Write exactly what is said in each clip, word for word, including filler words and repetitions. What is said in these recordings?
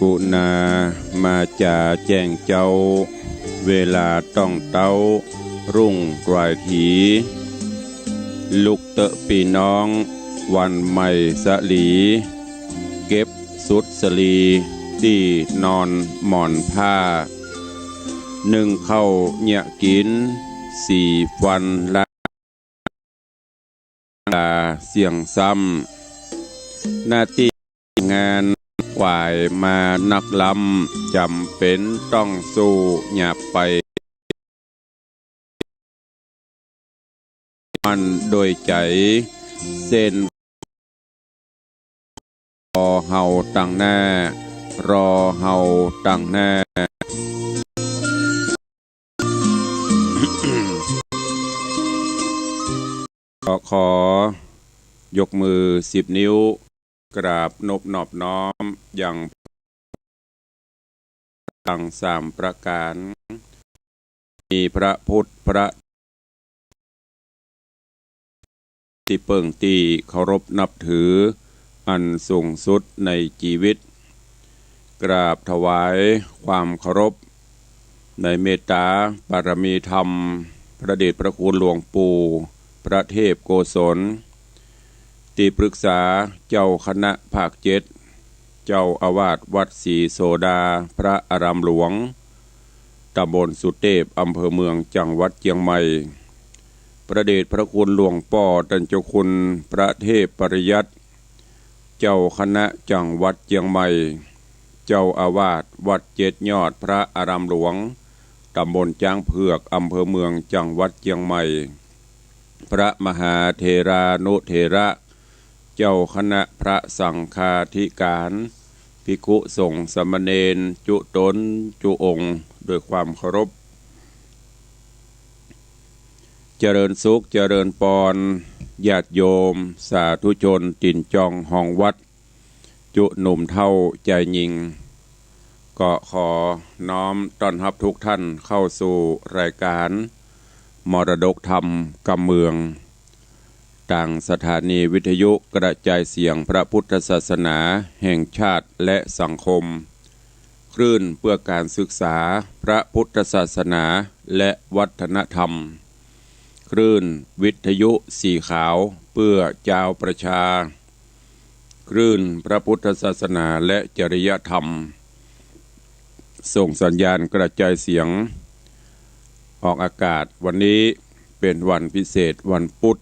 กรุณามาจ๋าแจ้งเจ๊า เวลาต้องเต๊า รุ่งกวายถี ลุกเต๊อะปี้น้อง วันใหม่สะหลี เก็บสุดสะหลี ตี้นอนหมอนผ้า นึ่งข้าวเยียะกิ๋น สีฟันล้าง ต๋าเสี้ยงซ้ำ หน้าตี้งานขวายมานักล้ำ จ๋ำเป๋นต้องสู้ อย่าไป มั่นโดยใจ๋ เส้น รอเฮาตังหน้า รอเฮาตังหน้า ก็ขอยกมือสิบนิ้ว กราบนบนอบน้อมยังตังสามประก๋าน มีพระพุทธ พระ ตี้เปิ้งตี้เคารพนับถืออันสูงสุดในจีวิต กราบถวายความเคารพในเมตตาบารมีธรรม พระเดชพระคุณหลวงปู่พระเทพโกศล ตี้ปรึกษาเจ้าคณะภาคเจ็ด เจ้าอาวาสวัดศรีโสดา พระอารามหลวง ตำบลสุเตพ อำเภอเมือง จังหวัดเจียงใหม่ พระเดชพระคุณหลวงป้อต้านเจ้าคุณพระเทพปริยัติ เจ้าคณะจังหวัดเจียงใหม่ เจ้าอาวาสวัดเจ็ดยอด พระอารามหลวง ตำบลจ๊างเผือก อำเภอเมือง จังหวัดเจียงใหม่ พระมหาเถรานุเถระ เจ้าคณะพระสังฆาธิการ ภิกขุสงฆ์สามเณร จุ๊ต๋นจุ๊องค์ ด้วยความเคารพ เจริญสุขเจริญปอน ญาติโยม สาธุชน ตี๋นจองฮองวัด จุ๊หนุ่มเฒ่าจายญิง ก็ขอน้อมต้อนฮับทุกท่านเข้าสู่รายการมรดกธรรมกำเมือง ตางสถานีวิทยุกระจายเสียงพระพุทธศาสนาแห่งชาติและสังคม คลื่นเพื่อการศึกษาพระพุทธศาสนาและวัฒนธรรม คลื่นวิทยุสีขาวเปื้อจาวประชา คลื่นพระพุทธศาสนาและจริยธรรม ส่งสัญญาณกระจายเสียงออกอากาศ วันนี้เป๋นวันพิเศษ วันพุธ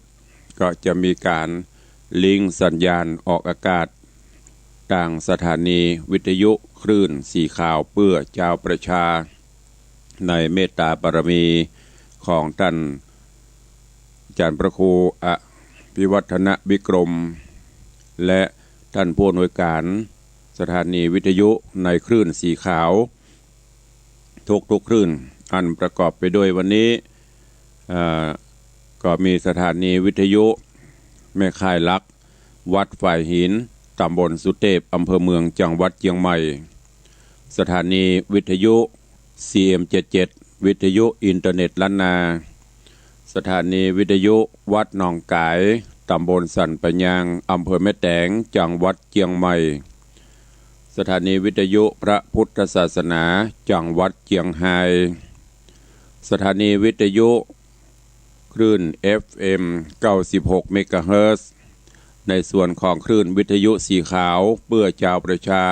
ก็จะมีก๋านลิงก์สัญญาณออกอากาศ ตางสถานีวิทยุคลื่นสีขาวเปื้อจาวประชา ในเมตตาบารมีของต้านอาจ๋ารย์พระครูอภิวัฒนวิกรม และต้านผู้อำนวยก๋านสถานีวิทยุในคลื่นสีขาว ทุกๆคลื่น อันประกอบไปด้วยวันนี้ เอ่อ ก็มีสถานีวิทยุแม่ข่ายหลัก วัดฝายหิน ตำบลสุเตพ อำเภอเมือง จังหวัดเจียงใหม่ สถานีวิทยุ ซีเอ็มเจ็ดเจ็ด วิทยุอินเทอร์เน็ตล้านนา สถานีวิทยุวัดหนองก๋าย ตำบลสันป่ายาง อำเภอแม่แตง จังหวัดเจียงใหม่ สถานีวิทยุพระพุทธศาสนา จังหวัดเจียงฮาย สถานีวิทยุคลื่นเอฟเอ็ม เก้าสิบหกเมกะเฮิรตซ์ ในส่วนของคลื่นวิทยุสีขาวเปื้อจาวประชา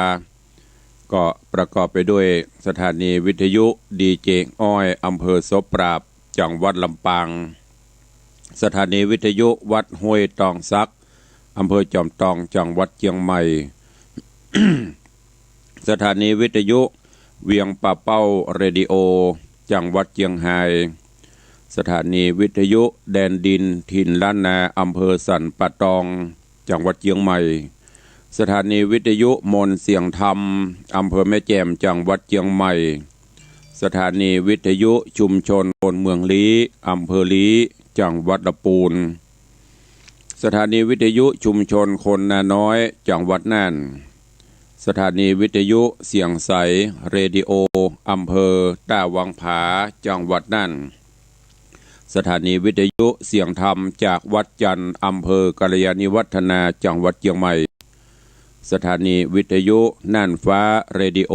ก็ประกอบไปด้วยสถานีวิทยุดีเจอ้อย อำเภอโสปราบ จังหวัดลำปาง สถานีวิทยุวัดห้วยตองสัก อำเภอจอมตอง จังหวัดเจียงใหม่ สถานีวิทยุเวียงป่าเป้าเรดิโอ จังหวัดเจียงฮาย สถานีวิทยุแดนดินถิ่นล้านนา อำเภอสันป่าตอง จังหวัดเจียงใหม่ สถานีวิทยุมนต์เสียงธรรม อำเภอแม่แจ่ม จังหวัดเจียงใหม่ สถานีวิทยุชุมชนคนเมืองลี้ อำเภอลี้ จังหวัดละปูน สถานีวิทยุชุมชนคนนาน้อย จังหวัดน่าน สถานีวิทยุเสียงใสเรดิโอ อำเภอต้าวังผา จังหวัดน่าน สถานีวิทยุเสียงธรรมจากวัดจันทร์ อำเภอกัลยาณิวัฒนา จังหวัดเจียงใหม่ สถานีวิทยุน่านฟ้าเรดิโอ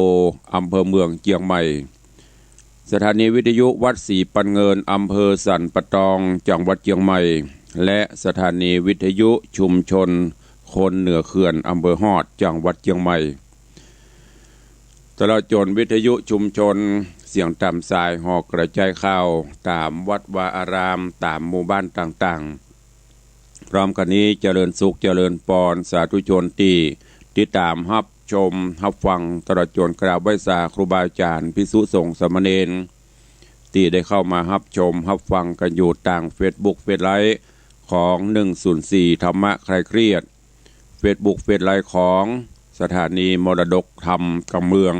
อำเภอเมืองเจียงใหม่ สถานีวิทยุวัดศรีปันเงิน อำเภอสันป่าตอง จังหวัดเจียงใหม่ และสถานีวิทยุชุมชนคนเหนือเขื่อน อำเภอฮอด จังหวัดเจียงใหม่ ตลอดจ๋นวิทยุชุมชนเสียงต๋ามสาย ห่อกระจายข่าวต๋ามวัดวาอาราม ต๋ามหมู่บ้านต่างๆ พร้อมกั๋นนี้เจริญสุขเจริญปอน สาธุชนตี้ติดต๋ามฮับชมฮับฟัง ตลอดจ๋นกราบไหว้สาครูบาอาจ๋ารย์ ภิกษุสงฆ์สามเณร ตี้ได้เข้ามาฮับชมฮับฟังกั๋นอยู่ตางเฟซบุ๊กเฟซไลฟ์ของ หนึ่งศูนย์สี่ ธรรมะคลายเครียด เฟซบุ๊กเฟซไลฟ์ของสถานีมรดกธรรมกำเมือง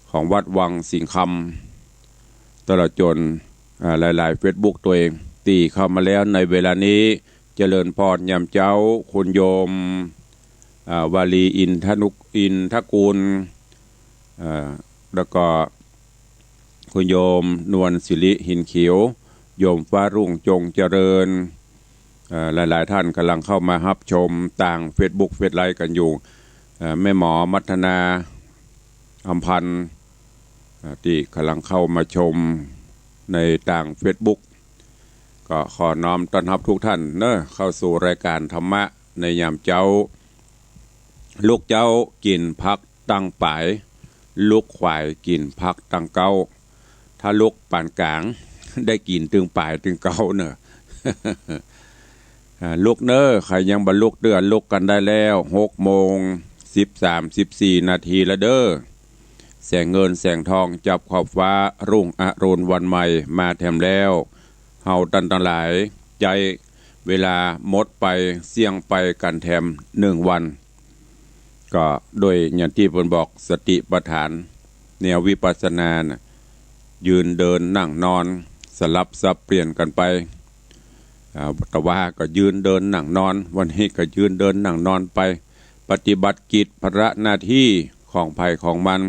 ของวัดวังสิงห์คำ ตลอดจ๋น อ่า หลายๆ เฟซบุ๊กตวย ตี้เข้ามาแล้วในเวลานี้ เจริญพรยามเจ๊า คุณโยม อ่า วาลีอินทนุก อินทกูล อ่า แล้วก็ คุณโยมนวลสิริหินเขียว โยมฟ้ารุ่งจงเจริญ เอ่อ หลายๆ ท่านก่ำลังเข้ามาฮับชมตางเฟซบุ๊กเฟซไลฟ์กั๋นอยู่ เอ่อ แม่หมอมัทนา อำพันธ์ เอ่อ ตี้ก่ำลังเข้ามาชมในตางเฟซบุ๊ก ก็ขอน้อมต้อนฮับทุกท่านเนาะ เข้าสู่รายการธรรมะในยามเจ๊า ลุกเจ๊ากิ๋นผักตั้งป๋าย ลุกขวายกิ๋นผักตั้งเก๊า ถ้าลุกปานก๋าง ได้กิ๋นตึงป๋ายตึงเก๊าเนาะ อ่า ลุกเน้อ ใผยังบ่ลุกเตื้อ ลุกกั๋นได้แล้ว หกโมง สิบสาม สิบสี่ นาทีแล้วเด้อ แสงเงินแสงทองจับขอบฟ้า รุ่งอรุณวันใหม่มาแถมแล้ว เฮาต้านตังหลาย ใจ๊เวลาหมดไป เสี้ยงไปกั๋นแถมหนึ่งวัน ก็โดยอย่างตี้เปิ้นบอกสติปัฏฐาน แนววิปัสสนาน่ะ ยืนเดินนั่งนอน สลับสับเปลี่ยนกั๋นไป อ่า ตะวาก็ยืนเดินนั่งนอน วันนี้ก็ยืนเดินนั่งนอนไป ปฏิบัติกิจภาระหน้าตี้ของใผของมัน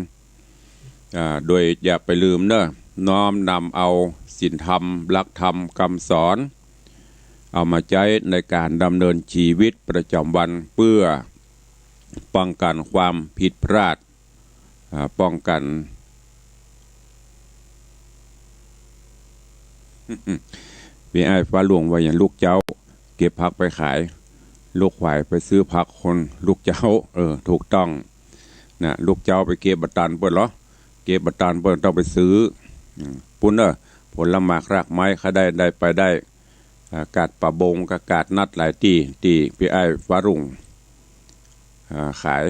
อ่า โดยอย่าไปลืมเนาะ น้อมนำเอาศีลธรรม หลักธรรม กำสอน เอามาใจ๊ในก๋านดำเนินชีวิตประจ๋ำวัน เปื้อป้องกั๋นความผิดพลาด อ่า ป้องกั๋น ปี้อ้ายฟ้ารุ่งว่าอย่าง ลุกเจ๊าเก็บผักไปขาย ลุกขวายไปซื้อผักคนลุกเจ๊า เออ ถูกต้อง นะ ลุกเจ๊าไปเก็บบ่ตันเปิ้นเหรอ เก็บบ่ตันเปิ้นต้องไปซื้อ อืม ปู้นเนาะ ผลหมากรากไม้ ใค่ได้ ได้ไปได้ อ่า ก๋าดป่าบงกับก๋าดนัดหลายตี้ ตี้ปี้อ้ายฟ้ารุ่ง อ่า ขาย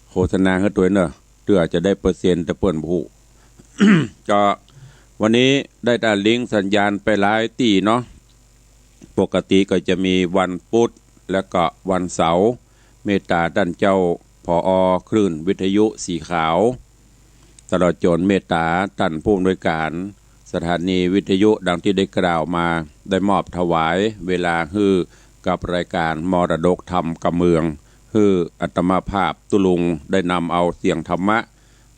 โฆษณาหื้อตวยเนาะ เตื้อจะได้เปอร์เซ็นต์ แต่เปิ้นบ่ฮู้ ก็วันนี้ได้ตาลิงก์สัญญาณไปหลายตี้เนาะ ปกติก็จะมีวันพุธ แล้วก็วันเสาร์ เมตตาต้านเจ้า ผอ คลื่นวิทยุสีขาว ตลอดจ๋นเมตตาต้านผู้อำนวยก๋านสถานีวิทยุดังตี้ได้กล่าวมา ได้มอบถวายเวลาหื้อกับรายก๋านมรดกธรรมกำเมือง หื้ออาตมาภาพตุ๊ลุงได้นำเอาเสียงธรรมะ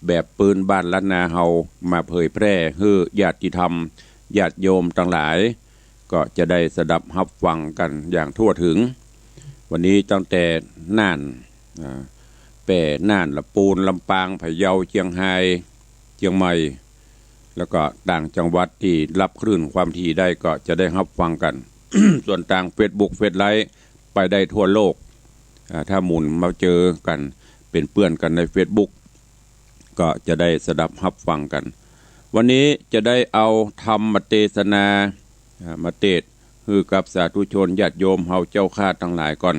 แบบปื้นบ้านล้านนาเฮามาเผยแพร่หื้อญาติธรรมญาติโยมตังหลาย ก็จะได้สดับฮับฟังกั๋นอย่างทั่วเถิง วันนี้ตั้งแต่น่าน อ่า แป้ น่าน ละปูน ลำปาง พะเยา เจียงฮาย เจียงใหม่ แล้วก็ต่างจังหวัดตี้ฮับคลื่นความถี่ได้ก็จะได้ฮับฟังกั๋น ส่วนตางเฟซบุ๊กเฟซไลฟ์ไปได้ทั่วโลก อ่า ถ้าหมุนมาเจอกั๋น เป๋นเปื้อนกั๋นในเฟซบุ๊ก ก็จะได้สดับฮับฟังกั๋น วันนี้จะได้เอาธรรมเตสนา อ่า มาเตสน์หื้อกับสาธุชนญาติโยมเฮาเจ้าข้าตังหลายก่อน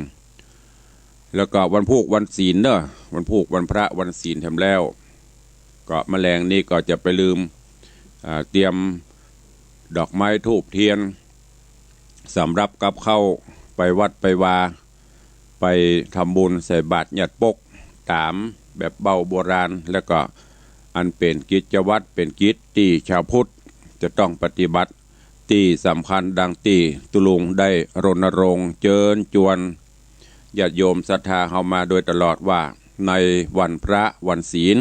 แล้วก็วันพูกวันศีลเนาะ วันพูกวันพระวันศีลแถมแล้ว ก็มะแลงนี้ก็จะไปลืม อ่า เตรียมดอกไม้ธูปเตียน สำหรับกับข้าวไปวัดไปวา ไปทำบุญใส่บาตรญาติปกต๋ามแบบเบ้าโบราณ แล้วก็อันเป๋นกิจวัตรเป๋นกิจตี้ชาวพุทธจะต้องปฏิบัติ ตี้สำคัญดังตี้ตุ๊ลุงได้รณรงค์เจิญจวนญาติโยมศรัทธาเฮามาโดยตลอดว่า ในวันพระวันศีล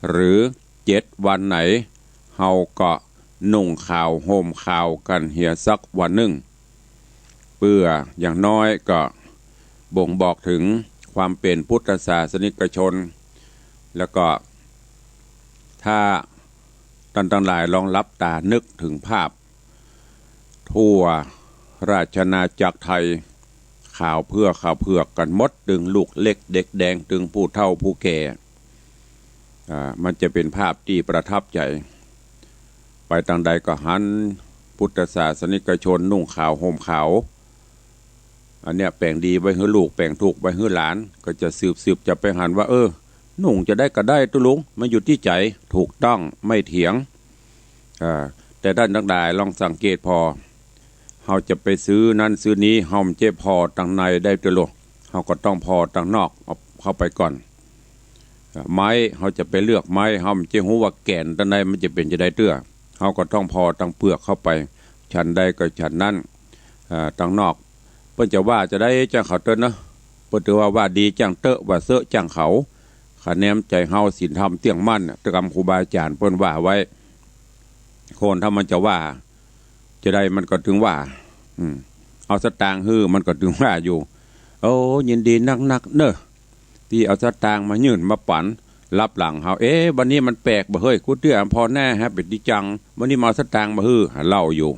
หรือเจ็ดวันไหน เฮาก็นุ่งขาวห่มขาวกั๋นเหียสักวันนึ่ง เปื้ออย่างน้อยก็บ่งบอกเถิง ความเป๋นพุทธศาสนิกชน แล้วก็ถ้าต้านตังหลายลองหลับต๋านึกเถิงภาพ ทั่วราชอาณาจักรไทย ขาวเผือก ขาวเผือกกั๋นหมด ตึงลูกเล็กเด็กแดง ตึงผู้เฒ่าผู้แก่ อ่า มันจะเป๋นภาพตี้ประทับใจ๋ ไปตางใดก็หันพุทธศาสนิกชนนุ่งขาวห่มขาว อันเนี้ยแป๋งดีไว้หื้อลูก แป๋งทุกข์ไว้หื้อหลาน ก็จะสืบๆ จะไปหันว่า เออ นุ่งจะใดก็ได้ตุ๊ลุง มันอยู่ตี้ใจ๋ ถูกต้อง ไม่เถียง อ่า แต่ต้านตังหลายลองสังเกตผ่อ เฮาจะไปซื้อนั้นซื้อนี้ เฮาบ่ใจ้ผ่อตางในได้เตื้อลอ เฮาก็ต้องผ่อตางนอกเอาเข้าไปก่อน อ่า ไม้ เฮาจะไปเลือกไม้ เฮาบ่ใจ้ฮู้ว่าแก่นตางในมันจะเป๋นจาใดเตื้อ เฮาก็ต้องผ่อตางเปือกเข้าไป ฉันใดก็ฉันนั้น อ่า ตางนอก เปิ้นจะว่าจาใดจ้างเขาเต๊อะเนาะ เปิ้นถือว่าว่าดีจ้างเต๊อะ ว่าเซอะจ้างเขา คะแนนใจ๋เฮาศีลธรรมเตี้ยงมั่นน่ะ ต๋ามครูบาอาจ๋ารย์เปิ้นว่าไว้ คนถ้ามันจะว่าจาใดมันก็ตึงว่า อืม เอาสตางค์หื้อมันก็ตึงว่าอยู่ โอ้ ยินดีนักๆ เนาะ ตี้เอาสตางค์มายื่นมาปั๋น ลับหลังเฮา เอ๊ะ วันนี้มันแปลกบ่าเฮ้ย กู้เตื้อผ่อแน่ฮะ เป๋นตี้จัง วันนี้มาเอาสตางค์มาหื้อ เล่าอยู่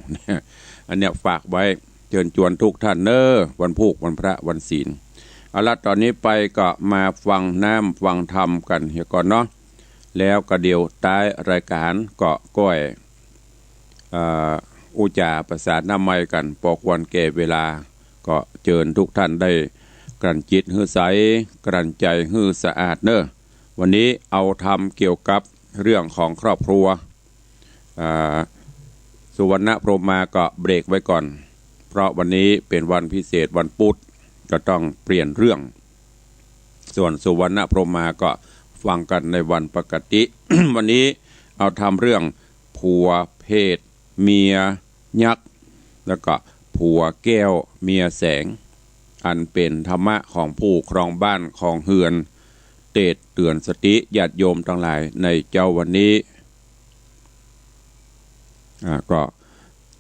อันเนี้ยฝากไว้ เจิญจวนทุกท่านเน้อ วันพูก วันพระ วันศีล เอาละ ต๋อนนี้ไปก็มาฟังน้ำฟังธรรมกั๋นเหียก่อนเนาะ แล้วก็เดี๋ยวต๊ายรายก๋านก็ก้อย เอ่อ อู้จ๋าประสานน้ำไมกั๋น ปอควรแก่เวลา ก็เจิญทุกท่านได้กลั่นจิตหื้อใส กลั่นใจ๋หื้อสะอาดเน้อ วันนี้เอาธรรมเกี่ยวกับเรื่องของครอบครัว อ่า สุวรรณพรหมาก็เบรกไว้ก่อน เพราะวันนี้เป๋นวันพิเศษ วันพุธ ก็ต้องเปลี่ยนเรื่อง ส่วนสุวรรณพรหมาก็ฟังกั๋นในวันปกติ วันนี้เอาธรรมเรื่องผัวเพทย์ เมียยักษ์ แล้วก็ผัวแก้ว เมียแสง อันเป๋นธรรมะของผู้ครองบ้านครองเฮือน เตศน์เตื๋อนสติญาติโยมตังหลายในเจ๊าวันนี้ อ่า ก็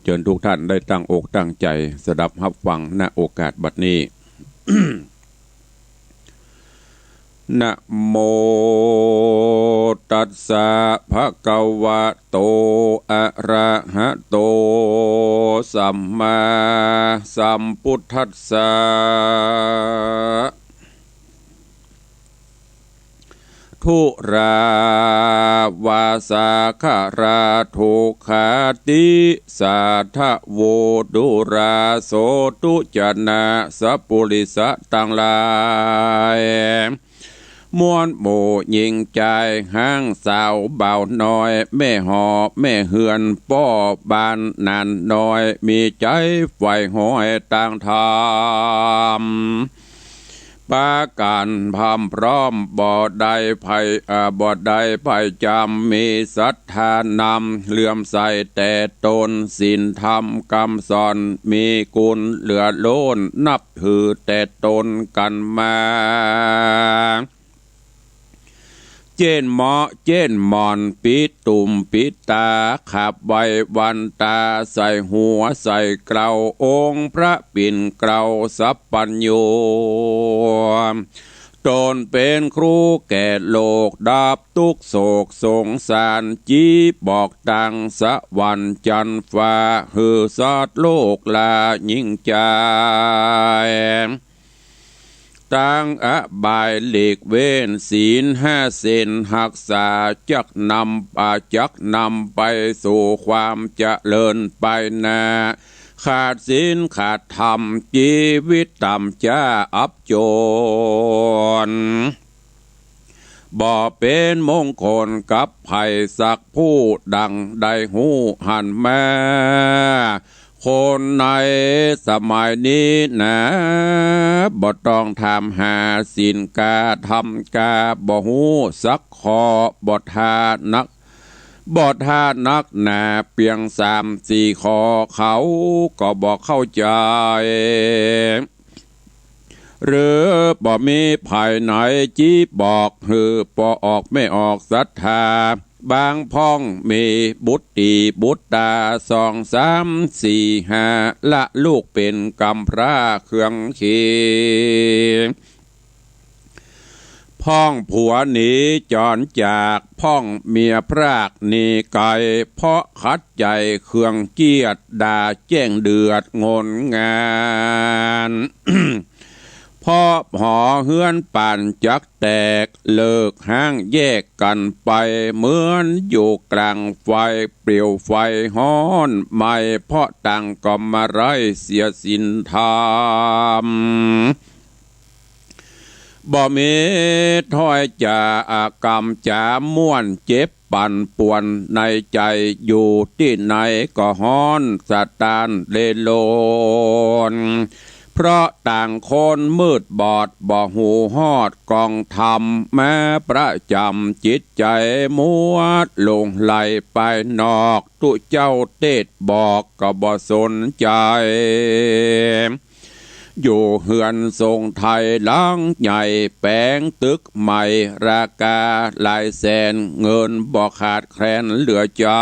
เจิญทุกท่านได้ตั้งอกตั้งใจ๋สดับฮับฟัง ณ โอกาสบัดนี้ นะโมตัสสะ ภะคะวะโต อะระหะโต สัมมาสัมพุทธัสสะ ทุราวาสา คารา ทุกขา ติสา ทะ โว ทุรา โสตุ จะ นะ สัปปุริสะตังหลาย มวลหมู่ญิงจาย ฮ้างสาวบ่าวน้อย แม่หอแม่เฮือน ป้อบ้านหนานน้อย มีใจ๋ใฝ่หอยตางธรรม ปากั๋นพร่ำพร้อม บ่ได้ไพ่ อ่า บ่ได้ไพ่จ๋ำ มีศรัทธานำ เลื่อมใสแต่ต๋น ศีลธรรมกำสอน มีกุณเหลือล้น นับถือแต่ต๋นกั๋นมา เจ๊นเมาะเจ๊นหมอน ปิดตุ่มปิดต๋า ขับไหว้วันต๋า ใส่หัวใส่เกล้า องค์พระปิ่นเกล้าสัพพัญญู ต๋นเป๋นครูแก่โลก ดับตุ๊กข์โศกสงสาร จี๊บอกตางสวรรค์จั๊นฟ้า หื้อสัตว์โลกลาญิงจาย ตังอบายหลีกเว้น ศีลห้าเส้นฮักษา จักนำ อ่า จักนำไปสู่ความเจริญไปหน้า ขาดศีลขาดธรรม จีวิตต่ำจ๊าอับจน บ่เป๋นมงคลกับใผสักผู้ ดังได้ฮู้หันมา คนในสมัยนี้นา บ่ต้องถามหาศีลกาธรรมกา บ่ฮู้สักข้อ บ่ถ้านัก บ่ถ้านักหนา เปียงสามสี่ข้อ เขาก็บ่เข้าใจ๋ หรือบ่มีใผไหน จี๊บอกหื้อปอออกแม่ออกศรัทธา บางพ่องมีบุตรีบุตรา สองสามสี่ห้า ละลูกเป๋นกำพร้าเคืองเคียง พ่องผัวหนีจ๋อนจาก พ่องเมียพรากหนีไก๋ เพราะขัดใจ๋เคืองเคียด ด่าแจ้งเดือดงนงาน เพราะหอเฮือนป่านจักแตก เลิกฮ้างแยกกั๋นไป เหมือนอยู่กลางไฟ เปลวไฟฮ้อนไหม้ เพราะต่างก็มาไร้เสียศีลธรรม บ่มีถ้อยจ๋า กำจ๋าม่วน เจ็บปั่นป่วนในใจ๋ อยู่ตี้ไหนก็ฮ้อนสะต้านเร่ร่อน เพราะต่างคนมืดบอด บ่ฮู้ฮอดกองธรรม มาประจ๋ำจิตใจ๋ มัวหลงใหลไปนอก ตุ๊เจ้าเตศน์บอกก็บ่สนใจ๋ อยู่เฮือนทรงไทยหลังใหญ่ แป๋งตึกใหม่ราคาหลายแสน เงินบ่ขาดแคลนเหลือใจ๋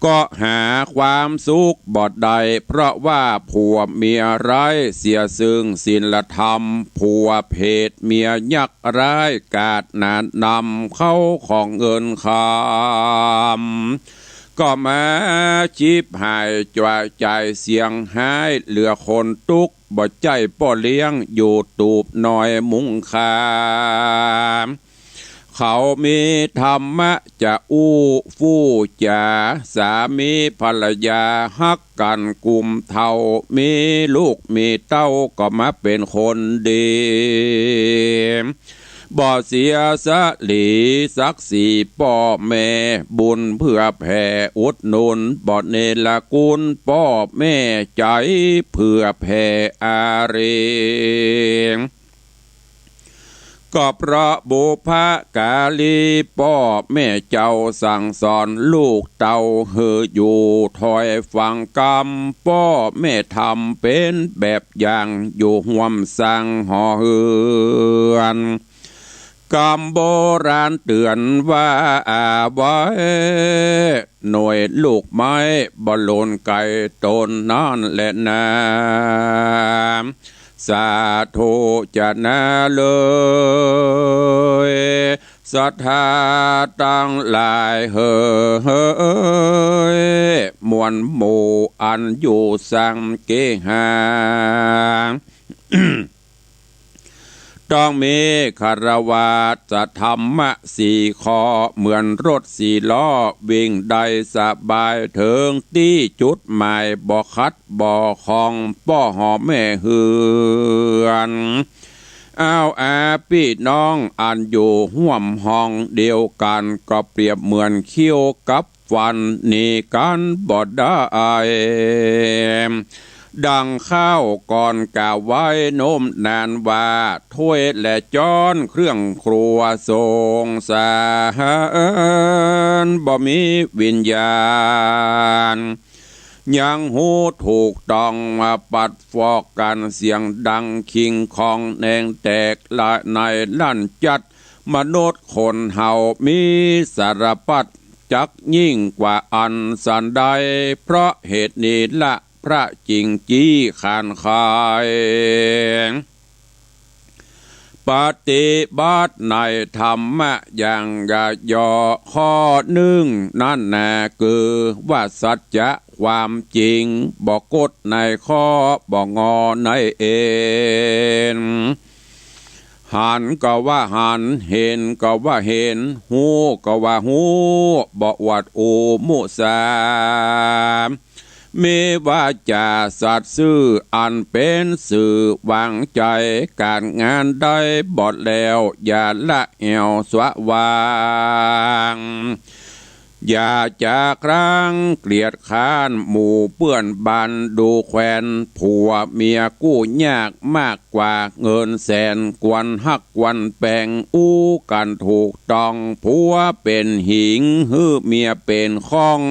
ก็หาความสุขบ่ได้ เพราะว่าผัวเมียไร้เสียซึ่งศีลธรรม ผัวเพศเมียยักษ์ร้าย กาดหนาดนำเข้าของเงินคำ ก็มาฉิบหายจ๋วยใจ๋ เสียหายเหลือคนตุ๊ก บ่ใจ้ป้อเลี้ยงอยู่ตูบน้อยมุงคา เขามีธรรมะจะอู้ฟู่จ๋า สามีภรรยาฮักกั๋นกุมเฒ่า มีลูกมีเต้าก็มาเป๋นคนดี บ่เสียสะหลีศักดิ์ศรีป้อแม่ บุญเผื่อแผ่อุดหนุน บ่เนรคุณป้อแม่ ใจ๋เผื่อแผ่อารี ก็เพราะบุพการีป้อแม่เจ้าสั่งสอนลูกเต้าหื้ออยู่ถ้อยฟังกำ ป้อแม่ธรรมเป๋นแบบอย่างอยู่ฮ่วมสร้างหอเฮือน กำโบราณเตื๋อนว่าอาไว้ หน่วยลูกไม้บ่หล่นไก๋ต้นนั้นแลนา สาธุจะนาเลย ศรัทธาตังหลายเหย มวลหมู่อันอยู่สังเกหา ต้องมีคฤหัสถธรรมะสี่ข้อ เหมือนรถสี่ล้อวิ่งได้สบาย เถิงตี้จุดหมายบ่ขัดบ่ข้อง ป้อหอแม่เฮือน อ้าวอาปี้น้องอันอยู่ฮ่วมห้องเดียวกั๋น ก็เปรียบเหมือนคิ้วกับฟันหนีกั๋นบ่ได้ ดังคราวก่อนกล่าวไว้โน้มนานว่า ถ้วยและจ๊อนเครื่องครัวสงสารบ่มีวิญญาณ ยังฮู้ถูกต้องมาปัดฟอกกั๋น เสียงดังคิงคองแนงแตกละในลั่นจัด มนุษย์คนเฮามีสารพัด จักยิ่งกว่าอันสันใด เพราะเหตุนี้ละพระจึงจี้ขานไข ปฏิบัติในธรรมะอย่างย่อๆ ข้อนึ่งนั้นนา คือว่าสัจจะความจริง บ่กดในข้อ บ่งอในเอ็น หันก็ว่าหัน เห็นก็ว่าเห็น ฮู้ก็ว่าฮู้ บ่อวดอู้มุสา มีวาจ๋าสัตย์ซื่อ อันเป๋นสื่อวางใจ๋ ก๋านงานได้บ่แล้ว อย่าละแอ่วสะวาง อย่าจะครั้งเกลียดค้านหมู่เปื้อนบ้านดูแควน ผัวเมียกู้ยากมากกว่าเงินแสน ควรฮักควรแป๋ง อู้กั๋นถูกต้อง ผัวเป๋นหิง หื้อเมียเป๋นข้อง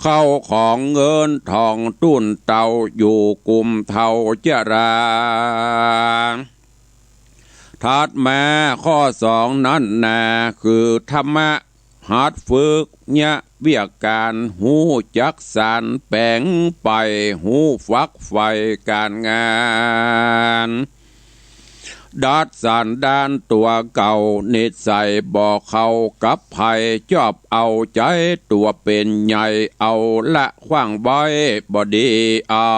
เข้าของเงินทองตุ๊นเต้า อยู่กุมเฒ่าจรา ถัดมาข้อสองนั้นนา คือธรรมะ หัดฝึกเยียะเวียกก๋าน ฮู้จักสานแป๋งไป ฮู้ฝักใฝ่ก๋านงาน ดัดสันดานตั๋วเก่า นิสัยบ่เข้ากับใผ จอบเอาใจ๋ตั๋วเป๋นใหญ่ เอาละขว้างไว้บ่ดีเอา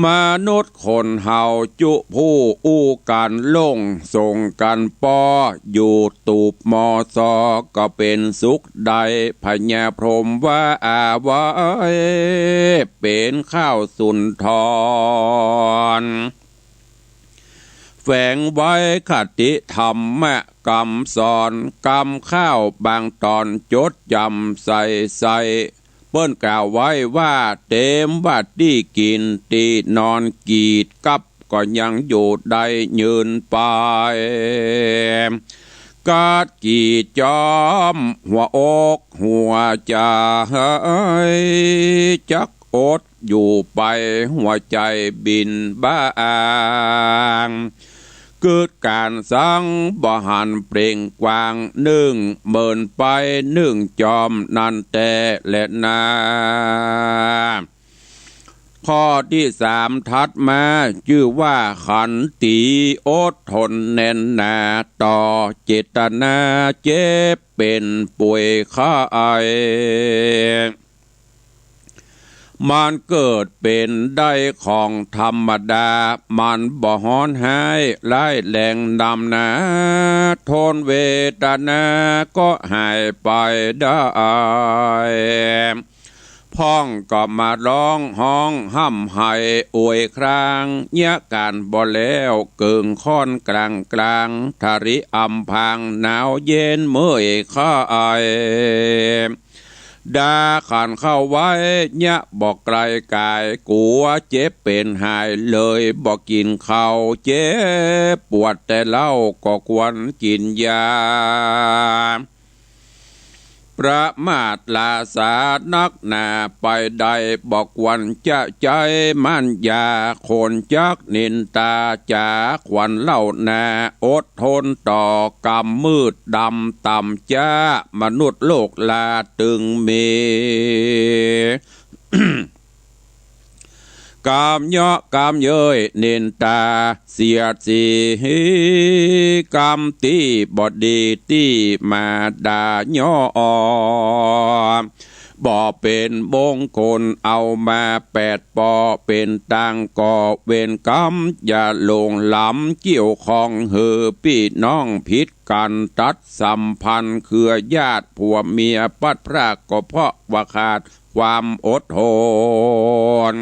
มนุษย์คนเฮาจุผู้อู้กั๋นหลง ส่งกั๋นป้อ อยู่ตูบมอซอ ก็เป๋นสุขได้ พญาพรหมว่าอาไว้ เป๋นข้าวสุนทร แฝงไว้คติธรรมะกำสอน กำข้าวบางต๋อนจดจ๋ำใส่ใส่ เปิ้นกล่าวไว้ว่า เต๋มว่าตี้กิ๋นตี้นอน กีดกับก็ยังอยู่ได้ยืนไป กัดกีดจ๋อมหัวอกหัวใจ๋ จักอดอยู่ไปหัวใจ๋บิ่นบ้าง กึ๊ดก๋านสังบ่หันเปล่งกว้าง นึ่งเมินไปนึ่งจ๋อมนั้นแต๊แลนา ข้อตี้สามถัดมา จื้อว่าขันตี อดทนแน่นหนา ต่อเจตนาเจ็บเป๋นป่วยไข้ มันเกิดเป๋นได้ของธรรมดา มันบ่ฮ้อนฮ้ายร้ายแรงนำหนา ทนเวทนาก็หายไปได้ พ่องก็มาร้องฮ้องฮ่ำไห้โอยคราง เยียะก๋านบ่แล้วเกิ่งค่อนกลางกลาง ทะริอำพรางหนาวเย็นเมื่อยไข้ ดาขันเข้าไว้เยียะบ่ไกลก๋าย กั๋วเจ็บเป๋นหายเลยบ่กิ๋นข้าว เจ็บปวดแต่เล่าก็ควรกิ๋นยา ประมาทหลาสานักหนาไปได้ บ่ควรจะใจ๊มั่นยา คนจักนินตาจ๋าขวัญเล่านา อดทนต่อกรรมมืดดำต่ำจ๊า มนุษย์โลกลาตึงมี กำเยาะกำเย้ยนินตาเสียดสี กำตี้บ่ดีตี้มาด่าเยาะ บ่เป๋นมงคลเอามาแปดปอ เป๋นตางก่อเวรกรรม อย่าหลงหลำเกี่ยวข้องหื้อปี้น้องผิดกั๋น ตัดสัมพันธ์เครือญาติ ผัวเมียพลัดพรากก็เพราะว่าขาด ความอดทน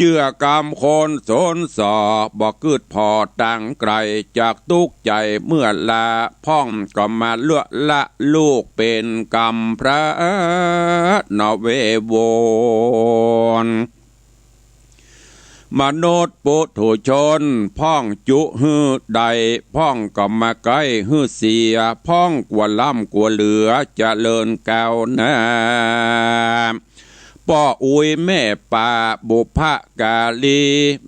เจื้อกำคนสนส่อ บ่กึ๊ดผ่อตางไก๋ จักตุ๊กใจ๋เมื่อลา พ่องก็มาเลือกละลูกเป๋นกำพร้า เนาะเวโวน มนุษย์ปุถุชน พ่องจุหื้อได้ พ่องก็มาใก้หื้อเสีย พ่องกั๋วล้ำกั๋วเหลือ เจริญก้าวหน้า ป้ออุ๊ยแม่ป้าบุพการี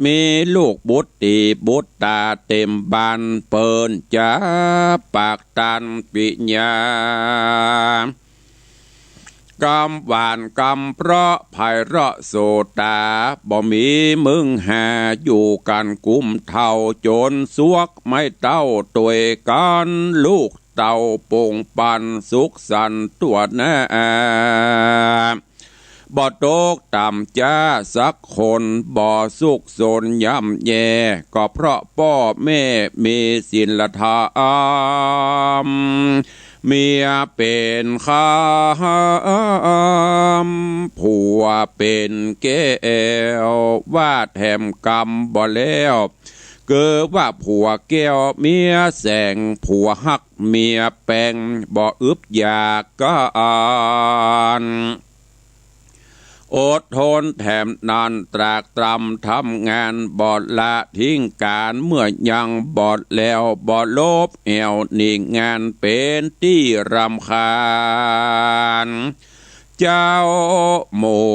มีลูกบุตรีบุตราเต๋มบ้าน เปิ้นจะปากตานปิญญา กำหวานกำเพราะไพเราะโสตา บ่มีมึงหา อยู่กั๋นกุ้มเฒ่าจ๋น สวกไม้เต๊าตวยกั๋น ลูกเต้าปงปันสุขสันต์ตั๋วหน้า บ่ตกต่ำจ๊าสักคน บ่สุกสนย่ำแย่ ก็เพราะป้อแม่มีศีลธรรม เมียเป๋นคำ ผัวเป๋นแก้ว ว่าแถมกำบ่แล้ว เกอว่าผัวแก้วเมียแสง ผัวฮักเมียแป๋ง บ่อึดอยากกั๋น อดทนแถมนั้น ตรากตรำทำงาน บ่ละทิ้งก๋าน เมื่อยังบ่แล้ว บ่ลบแอ่วหนีงาน เป๋นตี้รำคาญ เจ้าหมู่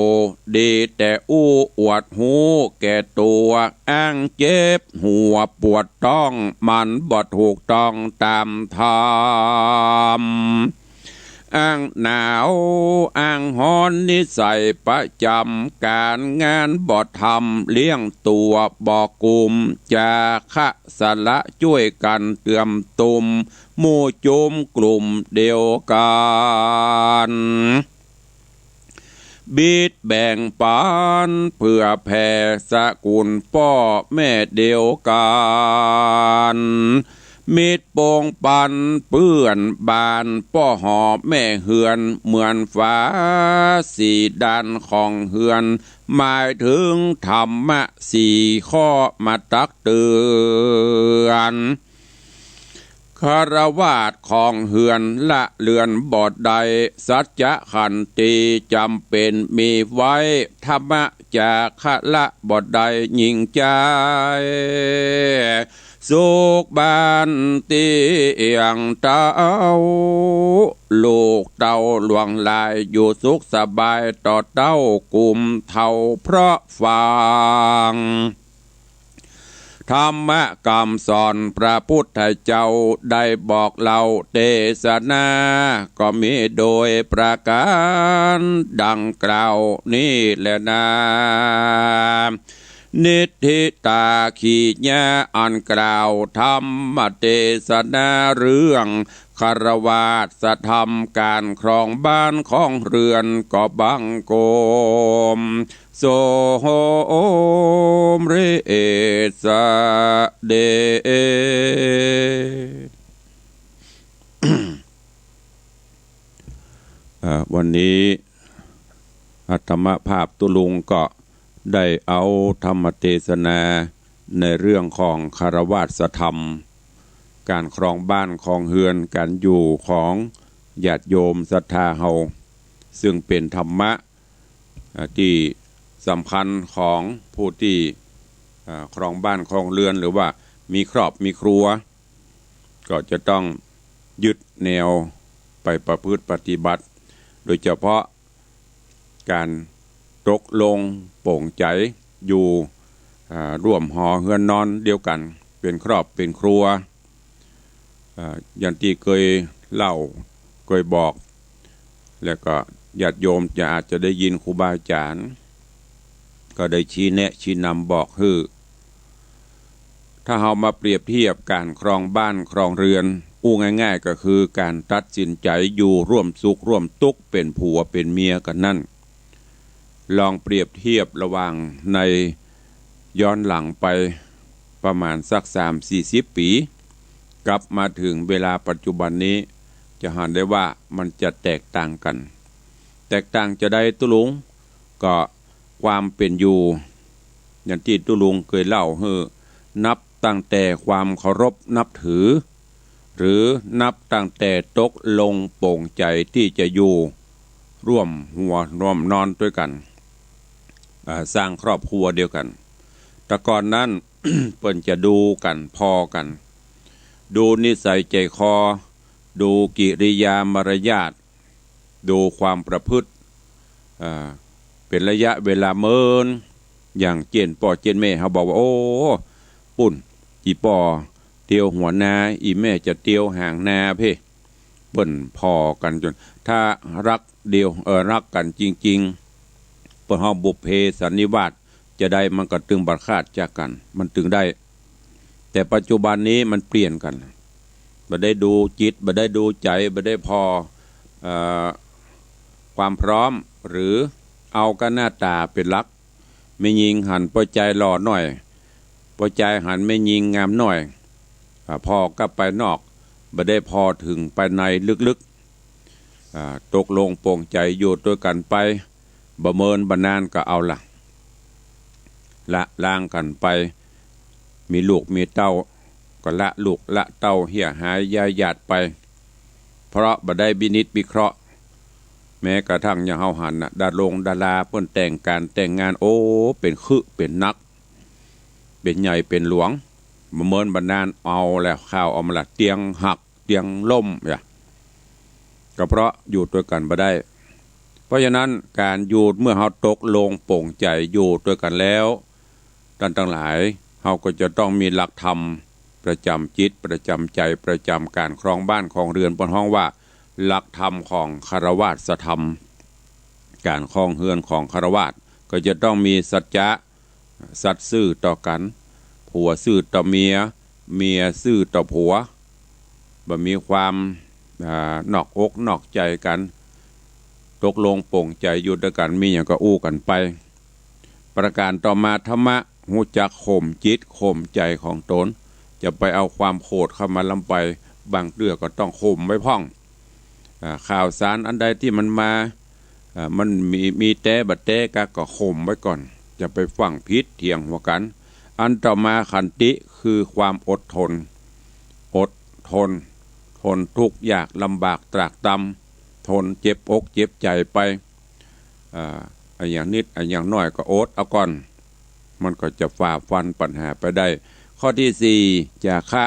ดีแต่อู้อวดฮู้แก่ตั๋ว อ้างเจ็บหัวปวดต๊อง มันบ่ถูกต้องต๋ามธรรม อ้างหนาวอ้างฮ้อน นิสัยประจ๋ำก๋าน งานบ่ทำเลี้ยงตั๋วบ่กุม จ๋าคะสละจ้วยกั๋นเตื้อมตุ้ม หมู่จุมกลุ่มเดียวกั๋น บิดแบ่งปันเปื้อแผ่สกุลป้อแม่เดียวกั๋น มิตรปงปันเปื้อนบ้านป้อห่อแม่เฮือน เหมือนฝาสี่ด้านของเฮือน หมายเถิงธรรมะสี่ข้อมาตักเตือน ฆราวาสครองเฮือนละเลือนบ่ได้ สัจจะขันติจ๋ำเป๋นมีไว้ ธรรมะจ๋าคะละบ่ได้ยิ่งใจ๋ สุขบ้านตี้เอี้ยงเต๊า ลูกเต้าหลวงหลาย อยู่สุขสบายต่อเต้ากุมเฒ่าเพราะฟัง ธรรมะกำสอนพระพุทธเจ้าได้บอกเล่าเตสนา ก็มีโดยประก๋านดังกล่าวนี้แลนา นิฏฐิตาขีญา อันกล่าวธรรมเตสนาเรื่องฆราวาสธรรม ก๋านครองบ้านครองเฮือนก็บังคม สมเร็จเสด็จ อ่า วันนี้อาตมาภาพตุ๊ลุงก็ได้เอาธรรมเตสนาในเรื่องของฆราวาสธรรม ก๋านครองบ้านครองเฮือน ก๋านอยู่ของญาติโยมศรัทธาเฮา ซึ่งเป๋นธรรมะ อ่า ตี้สำคัญของผู้ตี้ อ่า ครองบ้านครองเฮือน หรือว่ามีครอบมีครัว ก็จะต้องยึดแนวไปประพฤติปฏิบัติ โดยเฉพาะก๋านตกลงป๋งใจ๋อยู่ อ่า ร่วมหอเฮือนนอนเดียวกั๋น เป๋นครอบเป๋นครัว อ่า อย่างตี้เกยเล่าเกยบอก แล้วก็ญาติโยมจะอาจจะได้ยินครูบาอาจ๋ารย์ ก็ได้ชี้แนะชี้นำบอกหื้อ ถ้าเฮามาเปรียบเทียบก๋านครองบ้านครองเฮือน อู้ง่ายๆ ก็คือก๋านตัดสินใจ๋อยู่ร่วมสุขร่วมตุ๊กข์ เป๋นผัวเป๋นเมียกั๋นนั้น ลองเปรียบเทียบระหว่างในย้อนหลังไปประมาณสักสามสี่สิบปี๋ กลับมาเถิงเวลาปัจจุบันนี้ จะหันได้ว่ามันจะแตกต่างกั๋น แตกต่างจาใดตุ๊ลุง ก็ความเป๋นอยู่ อย่างตี้ตุ๊ลุงเกยเล่าหื้อ นับตั้งแต่ความเคารพนับถือ หรือนับตั้งแต่ตกลงป๋งใจ๋ตี้จะอยู่ร่วมหัวร่วมนอนตวยกั๋น อ่า สร้างครอบครัวเดียวกั๋น แต่ก่อนนั้น เปิ้นจะดูกั๋นผ่อกั๋น ดูนิสัยใจ๋คอ ดูกิริยามารยาท ดูความประพฤติ อ่า เป๋นระยะเวลาเมิน อย่างเจ้นป้อเจ้นแม่เฮาบอกว่า โอ้ ปุ้น อี่ป้อเตียวหัวนา อี่แม่จะเตียวหางนาเพ่ เปิ้นผ่อกั๋นจ๋น ถ้าฮักเดียว เออ ฮักกั๋นจริงๆ เปิ้นฮ้องบุพเพสันนิวาส จาใดมันก็ตึงบ่ขาดจากกั๋น มันตึงได้ แต่ปัจจุบันนี้มันเปลี่ยนกั๋น บ่ได้ดูจิต บ่ได้ดูใจ๋ บ่ได้ผ่อ เอ่อ ความพร้อม หรือเอาก้าหน้าต๋าเป๋นหลัก แม่ญิงหันป้อจายหล่อหน้อย ป้อจายหันแม่ญิงงามหน้อย อ่า ผ่อก้าไปนอก บ่ได้ผ่อเถิงไปในลึกๆ อ่า ตกลงป๋งใจ๋อยู่ตวยกั๋นไป บ่เมินบ่นานก็เอาละ ละล้างกั๋นไป มีลูกมีเต้า ก็ละลูกละเต้าเหียหายย้ายญาติไป เพราะบ่ได้วินิจวิเคราะห์ แม้กระทั่งอย่างเฮาหันน่ะ ดารงดาราเปิ้นแต่งก๋านแต่งงาน โอ้ เป๋นคึเป๋นนัก เป๋นใหญ่เป๋นหลวง บ่เมินบ่นานเอาแล้ว ข่าวออกมาละ เตียงหัก เตียงล้ม อย่า ก็เพราะอยู่ตวยกั๋นบ่ได้ เพราะฉะนั้นก๋านอยู่เมื่อเฮาตกลงป๋งใจ๋อยู่ตวยกั๋นแล้ว ต้านตังหลาย เฮาก็จะต้องมีหลักธรรมประจ๋ำจิต ประจ๋ำใจ๋ ประจ๋ำก๋านครองบ้านครองเฮือน เปิ้นฮ้องว่า หลักธรรมของฆราวาสธรรม ก๋านครองเฮือนของฆราวาสก็จะต้องมีสัจจะ สัตย์ซื่อต่อกั๋น ผัวซื่อต่อเมีย เมียซื่อต่อผัว บ่มีความ อ่า นอกอกนอกใจ๋กั๋น ตกลงปลงใจ๋อยู่ตวยกั๋น มีหยังก็อู้กั๋นไป ประก๋านต่อมาธรรมะ ฮู้จักข่มจิตข่มใจ๋ของต๋น จะไปเอาความโขดเข้ามาล้ำไป บางเตื้อก็ต้องข่มไว้พ่อง อ่า ข่าวสารอันใดตี้มันมา อ่า มันมี มีแต๊บ่แต๊กะ ก็ข่มไว้ก่อน จะไปฟั่งผิดเถียงหัวกั๋น อันต่อมาขันติคือความอดทน อดทน ทนทุกข์ยากลำบากตรากตรำ ทนเจ็บอกเจ็บใจ๋ไป อ่า อะหยังนิดอะหยังน้อยก็อดเอาก่อน มันก็จะฝ่าฟันปัญหาไปได้ ข้อตี้สี่ จาคะ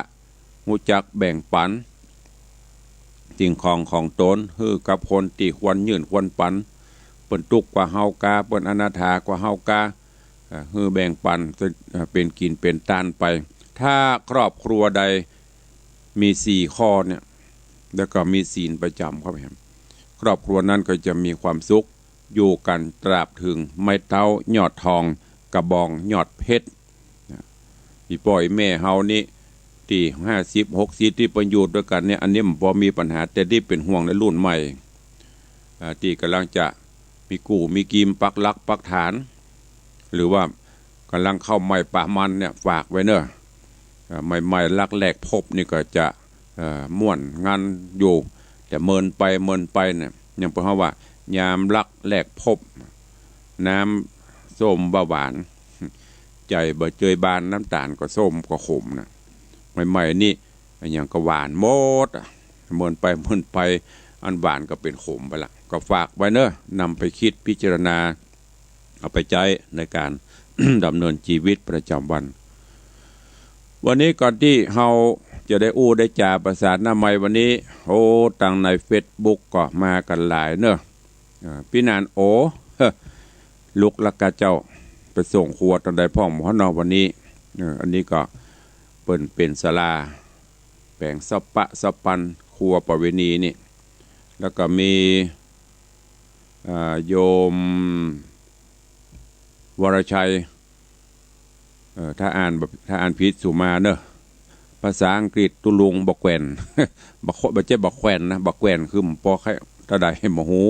ฮู้จักแบ่งปั๋นสิ่งของของต๋นหื้อกับคนตี้ควรยื่นควรปั๋น เปิ้นตุ๊กข์กว่าเฮากา เปิ้นอนาถากว่าเฮากา อ่า หื้อแบ่งปั๋น อ่า เป๋นกิ๋นเป๋นตานไป ถ้าครอบครัวใดมีสี่ข้อเนี่ย แล้วก็มีศีลประจ๋ำครับแหม ครอบครัวนั้นก็จะมีความสุข อยู่กั๋นตราบเถิงไม้เต๊ายอดทอง กระบองยอดเพชร นะ อี่ป้ออี่แม่เฮานี่ ตี้ห้าสิบ หกสิบ ตี้เปิ้นอยู่ตวยกั๋นเนี่ย อันนี้มันบ่มีปัญหา แต่ตี้เป๋นห่วงในรุ่นใหม่ อ่า ตี้ก่ำลังจะมีกู้มีกิมปักหลักปักฐาน หรือว่าก่ำลังเข้าใหม่ปะมันเนี่ย ฝากไว้เน่อ อ่า ใหม่ๆ รักแรกพบนี่ก็จะ เอ่อ ม่วนงันอยู่ แต่เมินไปเมินไปเนี่ย ยังเปิ้นฮ้องว่า ยามรักแรกพบ น้ำส้มบ่หวาน ใจ๋บ่เจยบาน น้ำต๋าลก็ส้มก็ขมนะ ใหม่ๆ นี่อะหยังก็หวานหมดอะ เมินไปเมินไป อันหวานก็เป๋นขมไปละ ก็ฝากไว้เน่อ นำไปคิดพิจารณา เอาไปใจ๊ในก๋าน ดำเนินจีวิตประจ๋ำวัน วันนี้ก่อนตี้เฮาจะได้อู้ได้จ๋าประสาทหน้าไมค์วันนี้ โอ้ ตังในเฟซบุ๊กก็มากั๋นหลายเน่อ อ่า ปี้หนานโอ ลุกละกาเจ้า ไปส่งครัวตอนใดพ่องหมอเนาะวันนี้ เออ อันนี้ก็เปิ้นเป๋นศาลา แป๋งสะปะสะปัน ครัวประเวณีนี่ แล้วก็มี อ่า โยม วรชัย เอ่อ ถ้าอ่านแบบ ถ้าอ่านผิดสุมาเนอะ ภาษาอังกฤษตุ๊ลุงบ่แกว่น บ่แค- บ่ใจ้บ่แคว่นนะ บ่แกว่นคือบ่ใค่เต้าใดบ่ฮู้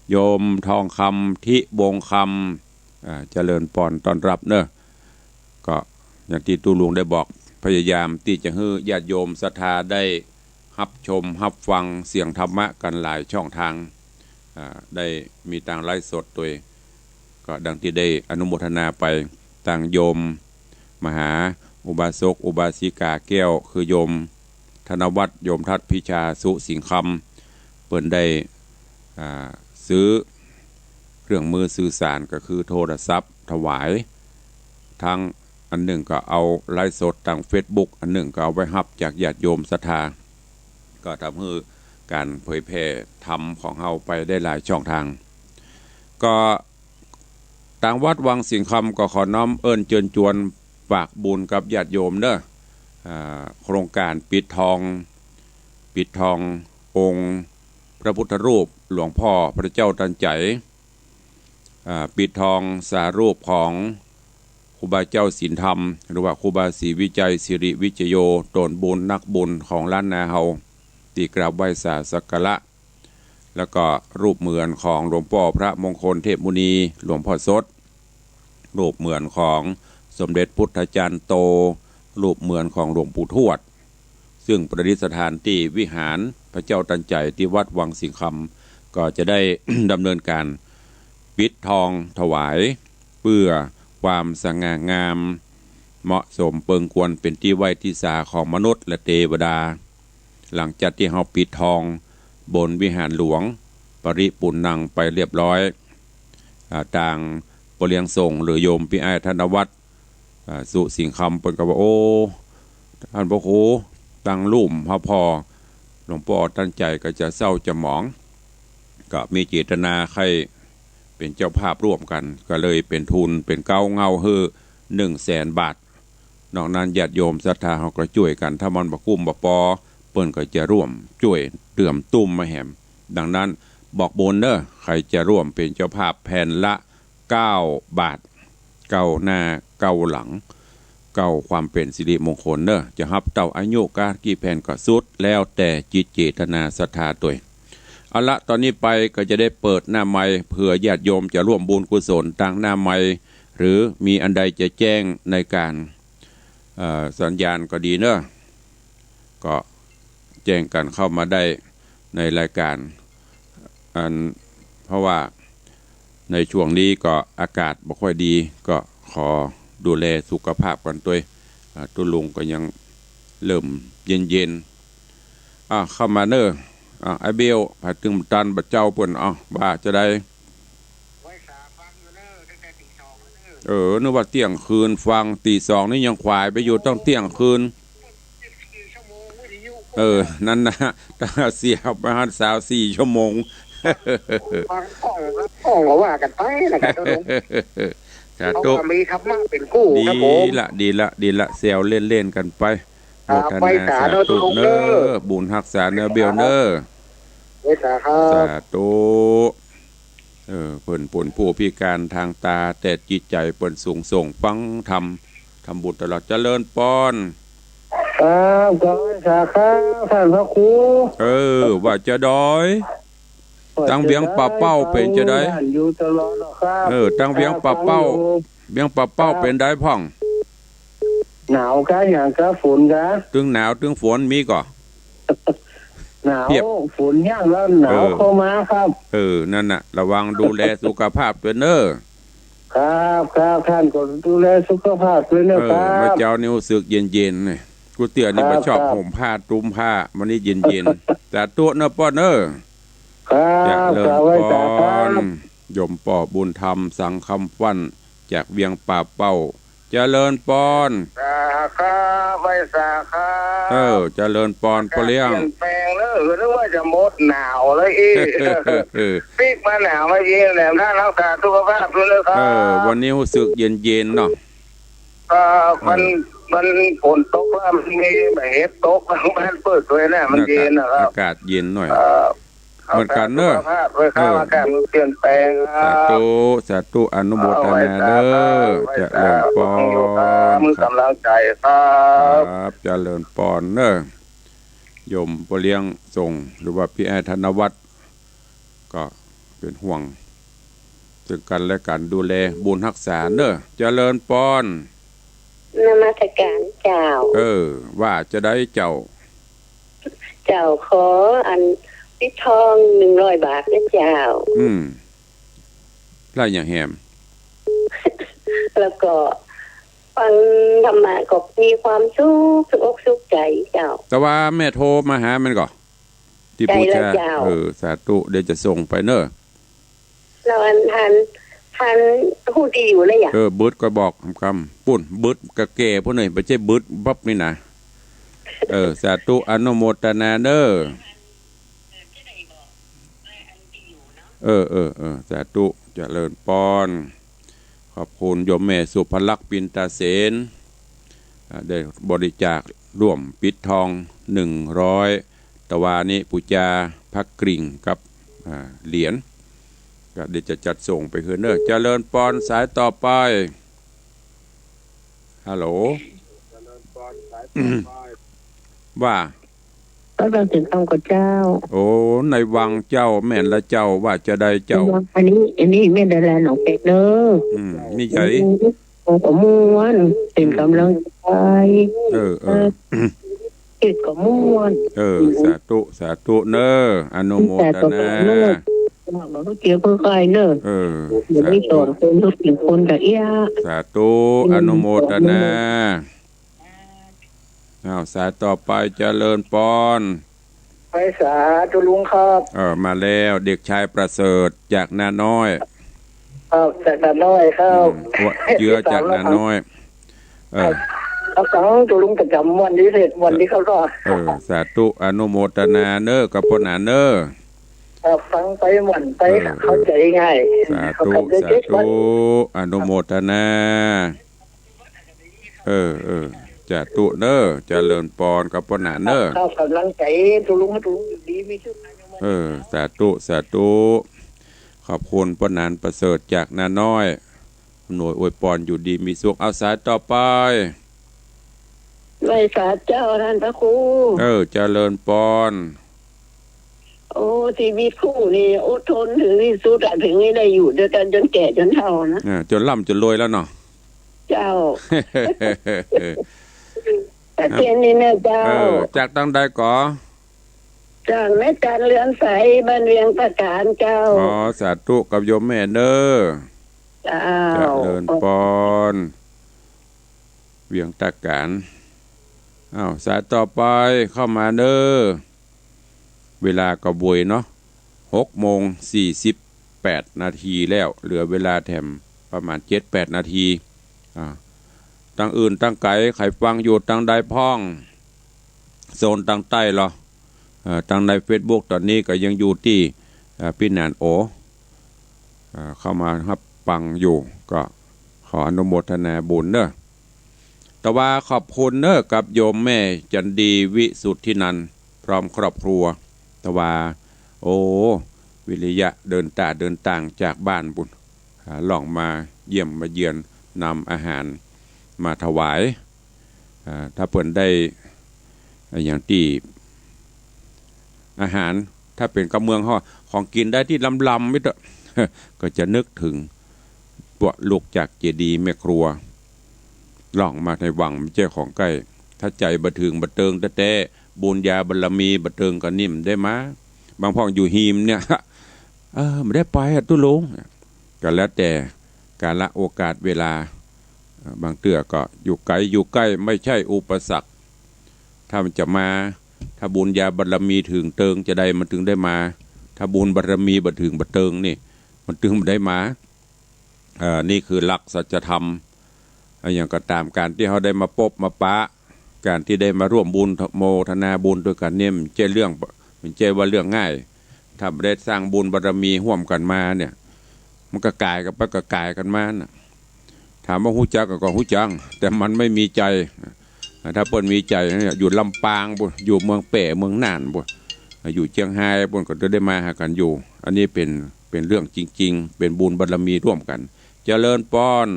โยมทองคำ ทิวงศ์คำ อ่า เจริญปอนต้อนฮับเนอะ ก็อย่างตี้ตุ๊ลุงได้บอก พยายามตี้จะหื้อญาติโยมศรัทธาได้ฮับชมฮับฟังเสียงธรรมะกั๋นหลายช่องทาง อ่า ได้มีตางไลฟ์สดตวย ก็ดังตี้ได้อนุโมทนาไป ตางโยมมหาอุบาสกอุบาสิกาแก้ว คือโยมธนวัฒน์ โยมทัศน์พิชา สุสิงห์คำ เปิ้นได้ อ่า ซื้อเครื่องมือสื่อสาร ก็คือโทรศัพท์ถวาย ตังอันนึ่งก็เอาไลฟ์สดตางเฟซบุ๊ก อันนึ่งก็เอาไว้ฮับจากญาติโยมศรัทธา ก็ทำหื้อก๋านเผยแผ่ธรรมของเฮาไปได้หลายช่องทาง ก็ตางวัดวังสิงห์คำก็ขอน้อมเอิ้นเจิญจวนฝากบุญกับญาติโยมเนอะ อ่า โครงก๋านปิดทอง ปิดทององค์พระพุทธรูปหลวงพ่อพระเจ้าตันใจ๋ อ่า ปิดทองสารูปของครูบาเจ้าศีลธรรม หรือว่าครูบาศรีวิชัยสิริวิชโย โตนบุญนักบุญของล้านนาเฮา ตี้กราบไหว้สาสักการะ แล้วก็รูปเหมือนของหลวงป้อพระมงคลเทพมุนี หลวงป้อสด รูปเหมือนของสมเด็จพุทธจารย์โต รูปเหมือนของหลวงปู่ทวด ซึ่งประดิษฐานตี้วิหารพระเจ้าตันใจ๋ตี้วัดวังสิงห์คำ ก็จะได้ ดำเนินก๋านปิดทองถวาย เปื้อความสง่างาม เหมาะสมเปิงควรเป๋นตี้ไหว้ตี้สาของมนุษย์และเตวดา หลังจากตี้เฮาปิดทองบนวิหารหลวงปริปุณณังไปเรียบร้อย อ่า ตางป้อเลี้ยงส่งหรือโยมปี้อ้ายธนวัฒน์ อ่า สุสิงห์คำ เปิ้นก็ว่า โอ้ ต้านพระครู ตังลุ่มพระพ่อหลวงป้อตันใจ๋ก็จะเศร้าจะหมอง ก็มีเจตนาใค่เป๋นเจ้าภาพร่วมกั๋น ก็เลยเป๋นทุน เป๋นเก๊าเง้าหื้อหนึ่งแสนบาท นอกนั้นญาติโยมศรัทธาเฮาก็จ้วยกั๋น ถ้ามันบ่กุ้มบ่ปอ เปิ้นก็จะร่วมจ้วย เตื้อมตุ้มมาแหม ดังนั้นบอกบุญเน้อ ใผจะร่วมเป๋นเจ้าภาพแผ่นละเก้าบาท เก้าหน้าเก้าหลัง เก้าความเป๋นสิริมงคลเน้อ จะฮับเต้าอายุกากี่แผ่นก็สุด แล้วแต่จิตเจตนาศรัทธาตวย เอาละ ตอนนี้ไปก็จะได้เปิดหน้าไมค์ เผื่อญาติโยมจะร่วมบุญกุศลตางหน้าไมค์ หรือมีอันใดจะแจ้งในการ เอ่อ สัญญาณก็ดีเน้อ ก็แจ้งกั๋นเข้ามาได้ในรายการ อัน เพราะว่าในช่วงนี้ก็อากาศบ่ค่อยดี ก็ขอดูแลสุขภาพกั๋นตวย อ่า ตุ๊ลุงก็ยังเริ่มเย็นๆ อ่ะ เข้ามาเน้อ อ่ะ ไอ้เบล ผาตึงตันบ่าเจ้าเปิ้น อ่ะ ว่าจะได้ ไว้สาฟังอยู่เน้อ ตั้งแต่ตีสองแล้วเน้อ เออ นึกว่าเตี้ยงคืน ฟังตีสองนี่ยังขวายไปอยู่ ต้องเตี้ยงคืน เออ นั่นนะ เสียประมาณสามสี่ชั่วโมง ฟังของ ของก็ว่ากั๋นไปนะครับ สาธุ เขาก็มีธรรมะเป๋นคู่ครับผม ดีละ ดีละ ดีละ แซวเล่นๆ กั๋นไป ครับ โมทนา ไว้สา สาธุ เน้อ เน้อ บุญฮักษาเน้อเบลเน้อ ไว้สาครับ สาธุ เออ เปิ้นเป๋นผู้พิการตางต๋า แต่จิตใจ๋เปิ้นสูงส่งฟังธรรม ทำบุญตลอด เจริญปอน ครับ ขอไว้สาครับ ต้านพระครู เออ ว่าจะดอย ตางเวียงป่าเป้าเป๋นจะใด อยู่ตลอดแล้วครับ เออ ตางเวียงป่าเป้า ครับ ฟังอยู่ เวียงป่าเป้า ครับ เป๋นใดพ่อง หนาวกาอย่างกา ฝนกา ตึงหนาวตึงฝนมีก่อ หนาว เปียก ฝนแห้งแล้วหนาว เออ เข้ามาครับ เออ นั่นน่ะ ระวังดูแลสุขภาพตวยเน้อ ครับ ครับ ต้านก็ดูแลสุขภาพตวยเน้อ เออ ครับ เมื่อเจ๊านี่ฮู้สึกเย็นๆ นี่ กูเตื้อนี่ ครับ บ่ชอบ ครับ ห่มผ้าตุ้มผ้า วันนี้เย็นๆ สาธุเน้อปอนเน้อ ครับ เจริญปอน ครับ ไหว้สาครับ โยมป้อบุญธรรม สังคำฟั่น จากเวียงป่าเป้า เจริญปอน สาครับ ไหว้สาครับ เออ เจริญปอน อากาศ ป้อเลี้ยง เปลี่ยนแปลงแล้ว นึกว่าจะหมดหนาวแล้วอี้ เออ ปิ๊กมาหนาวมาอี้แหม ต้านฮักษาสุขภาพตวยเน้อครับ เออ วันนี้ฮู้สึกเย็นๆ เนาะ เออ มัน เออ มันฝนตกแล้ว มันมีเห็บตก บ้านเปิ้นตวยนะ มันเย็นนะครับ อากาศเย็นหน่อย เออ เหมือนกั๋นเน้อ สุขภาพตวยครับ เออ อากาศมันเปลี่ยนแปลงครับ สาธุ สาธุ อนุโมทนาเน้อ เอาไว้สาธุ เจริญปอน ไว้สาธุ ครับ มีก๋ำลังใจ๋ครับ ครับ เจริญปอนเน้อ โยมป้อเลี้ยงส่ง หรือว่าพี่แอดธนวัฒน์ ก็เป๋นห่วงซึ่งกั๋นและกั๋น ดูแลบุญฮักษาเน้อ เจริญปอน นมัสการเจ้า เออ ว่าจะใดเจ้า เจ้า ขออันปิดทองหนึ่งร้อยบาทนะเจ้า อืม แล้วอย่างแหม แล้วก็ฟังธรรมะก็มีความสุข สุขอกสุขใจ๋เจ้า แต่ว่าแม่โทรมาหามันก่อ ตี้ปู๋จา ใจ้แล้วเจ้า เออ สาธุ เดี๋ยวจะส่งไปเน้อ แล้วอันต้าน ต้านฮู้ตี้อยู่แล้วหยัง เออ บึดก็บอกกำ ปุ้น บึดกะแก่ปุ้นเน่ย บ่ใจ้บึดบับนี่นะ เออ สาธุ อนุโมทนาเน้อ เออ เออ เออ สาธุ เจริญปอน ขอบคุณโยมแม่สุภลักษณ์ ปินตาเสน อ่า ได้บริจาคร่วมปิดทองหนึ่งร้อย ตะวานี้ปู๋จาพระกริ่งกับ อ่า เหรียญ ก็เดี๋ยวจะจัดส่งไปคืนเน้อ เจริญปอน สายต่อไป ฮัลโหล ว่า ก็ต้องถึงคำกับเจ้า โอ้ ในวังเจ้า แม่นละเจ้า ว่าจะใดเจ้า อันนี้ อันนี้แม่นดาราหนองเป็กเน้อ อืม มีใจ๋ โอ้ ก็ม่วน เป๋นก๋ำลังใจ๋ เออ เออ เออ เฮ็ดก็ม่วน เออ สาธุ สาธุเน้อ อนุโมทนา สาธุเน้อ เจียวเพิ่นค่อยเน้อ เออ เดี๋ยวนี้สอนคนทุกสิ่งคนกะเอี้ย สาธุ อนุโมทนา อ้าว สายต่อไป เจริญปอน ไหว้สาตุ๊ลุงครับ เออ มาแล้ว เด็กชายประเสริฐจากนาน้อย ครับ จากนาน้อยครับ อืม เจื้อจากนาน้อย เออ ครับ ฟังตุ๊ลุงประจ๋ำวันพิเศษ วันนี้เขาก็ เออ สาธุ อนุโมทนาเน้อ กับป้อหนานเน้อ ครับ ฟังไปม่วนไป เออ เข้าใจ๋ง่าย สาธุ สาธุ อนุโมทนา เออ เออ สาธุเน้อ เจริญปอนกับป้อหนานเน้อ เจ้า เก้ากำลังใจ๋ ตุ๊ลุง ตุ๊ลุงอยู่ดีมีสุข เออ สาธุ สาธุ ขอบคุณป้อหนานประเสริฐจากนาน้อย อำนวยอวยปอนอยู่ดีมีสุข เอาสายต่อไป ไหว้สาเจ้าต้านพระครู เออ เจริญปอน โอ้ ชีวิตคู่นี่อดทนเถิงตี้สุดอะ เถิงได้อยู่ตวยกั๋นจ๋นแก่จ๋นเฒ่านะ อ่า จ๋นร่ำจ๋นรวยแล้วเนาะ เจ้า ตะเกียนนี่นะเจ้า เออ จากตางใดก่อ จากแม่จันเรืองใส บ้านเวียงตะก๋านเจ้า อ๋อ สาธุกับโยมแม่เน้อ เจ้า เจริญปอน เวียงตะก๋าน อ้าว สายต่อไปเข้ามาเน้อ เวลาก็บ่วยเนาะ หกโมงสี่สิบแปดนาทีแล้ว เหลือเวลาแถมประมาณเจ็ดแปดนาที อ่า ตางอื่นตางไก๋ใผฟังอยู่ตางใดพ่อง โซนตางใต้ลอ เอ่อ ตางในเฟซบุ๊กต๋อนนี้ก็ยังอยู่ตี้ เอ่อ ปี้หนานโอ เอ่อ เข้ามาฮับฟังอยู่ ก็ขออนุโมทนาบุญเน้อ ตะวาขอบคุณเน้อกับโยมแม่จันดีวิสุทธินันท์พร้อมครอบครัว ตะวา โอ้ วิริยะเดินต๋าเดินตางจากบ้านปู๊น อ่า ล่องมาเยี่ยมมาเยียน นำอาหารมาถวาย อ่า ถ้าเปิ้นได้ อ่า อย่างตี้ อาหาร ถ้าเป๋นกำเมืองเฮา ของกิ๋นใดตี้ลำๆ นี่เต๊อะ ก็จะนึกเถิง พวกลูกจากเจดีย์แม่ครัว ล่องมาในวัง บ่ใจ้ของใก้ ถ้าใจ๋บ่เถิงบ่เติงแต๊ๆ บุญญาบารมีบ่เติงก็นี่บ่ได้มา บางพ่องอยู่ฮีมเนี่ย เออ บ่ได้ไปอะตุ๊ลุง ก็แล้วแต่กาละโอกาสเวลา เอ่อ บางเตื้อก็อยู่ไก๋ อยู่ใก้ไม่ใช่อุปสรรค ถ้ามันจะมา ถ้าบุญญาบารมีเถิงเติงจาใดมันเถิงได้มา ถ้าบุญบารมีบ่เถิงบ่เติงนี่ มันเถิงบ่ได้มา เอ่อ นี่คือหลักสัจธรรม อะหยังก็ต๋าม ก๋านตี้เฮาได้มาปบมาปะ ก๋านตี้ได้มาร่วมบุญโมทนาบุญตวยกั๋นเนี่ย มันบ่ใจ้เรื่อง มันบ่ใจ้ว่าเรื่องง่าย ถ้าบ่ได้สร้างบุญบารมีฮ่วมกั๋นมาเนี่ย มันก็ก๋ายกั๋นไปก็ก๋ายกั๋นมาน่ะ ถามว่าฮู้จักก็ฮู้จัก แต่มันไม่มีใจ๋ ถ้าเปิ้นมีใจ๋เนี่ย อยู่ลำปางปู๊น อยู่เมืองแป้ เมืองน่านปู๊น อยู่เจียงฮายปู๊น ก็จะได้มาหากั๋นอยู่ อันนี้เป๋น เป๋นเรื่องจริงๆ เป๋นบุญบารมีร่วมกั๋น เจริญปอน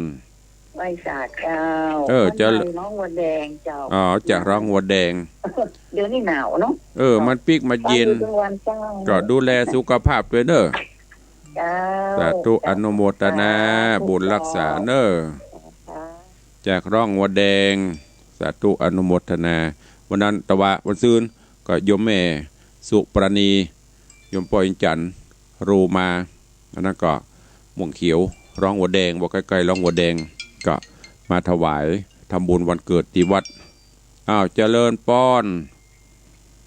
ไหว้สาเจ้า เออ เจริญ บ้านร้องหัวแดงเจ้า อ๋อ จากร้องหัวแดง เดี๋ยวนี้หนาวเนาะ เออ มันปิ๊กมาเย็น ก็ดูแลสุขภาพตวยเน้อ เจ้า สาธุ อนุโมทนาบุญรักษาเน้อ จากร้องหัวแดง สาธุ อนุโมทนา วันนั้นตะวา วันซืน ก็โยมแม่สุปราณี โยมป้ออินทร์จันทร์ โทรมา อันนั้นก็ม่วงเขียว ร้องหัวแดง บ่ใก้ๆ ร้องหัวแดง ก็มาถวาย ทำบุญวันเกิดตี้วัด อ้าว เจริญปอน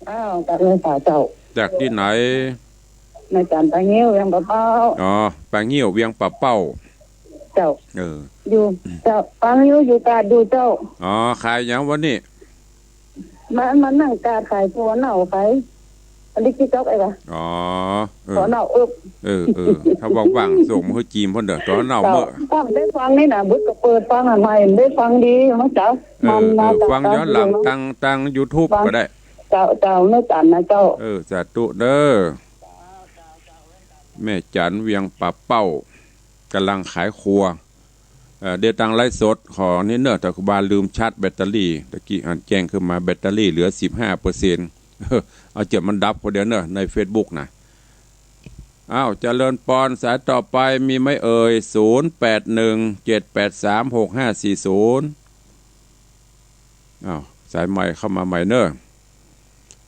อ้าว จากเวียงป่าเจ้า จากตี้ไหน แม่จันทร์ ป่างิ้ว เวียงป่าเป้า อ๋อ ป่างิ้ว เวียงป่าเป้า เจ้า เออ อยู่ เจ้า ฟังอยู่ อยู่ตาดอยู่เจ้า อ๋อ ขายหยังวันนี้ มา มานั่งตาดขายถั่วเน่า ขายอันนี้ ติ๊กต็อก ไอ้วะ อ๋อ เออ ถั่วเน่าอบ เออ เออ ถ้าว่างๆ ส่งมาหื้อจีมพ่นเด้อ ถั่วเน่า เจ้า เมื่อ ฟังได้ฟังนี่นะ บุตรก็เปิดฟังอ่ะ ใหม่ได้ฟังดีมั้งเจ้า เออ มันมา เออ จาก ฟังย้อนหลัง ตาง ตางยูทูบ ฟัง ก็ได้ เจ้า เจ้า แม่จันทร์นะเจ้า เออ สาธุเด้อ แม่จันทร์ เวียงป่าเป้า ก่ำลังขายครัว เอ่อ เดี๋ยวตางไลฟ์สด ขอนิดเน้อ ตะครูบาลืมชาร์จแบตเตอรี่ ตะกี้หันแจ้งขึ้นมา แบตเตอรี่เหลือสิบห้าเปอร์เซ็นต์ เอาเจียะมันดับคนเดียวเน้อ ในเฟซบุ๊กนะ อ้าว เจริญปอน สายต่อไปมีไหมเอ่ย ศูนย์แปดหนึ่ง เจ็ดแปดสาม หกห้าสี่ศูนย์ อ้าว สายใหม่เข้ามาใหม่เน้อ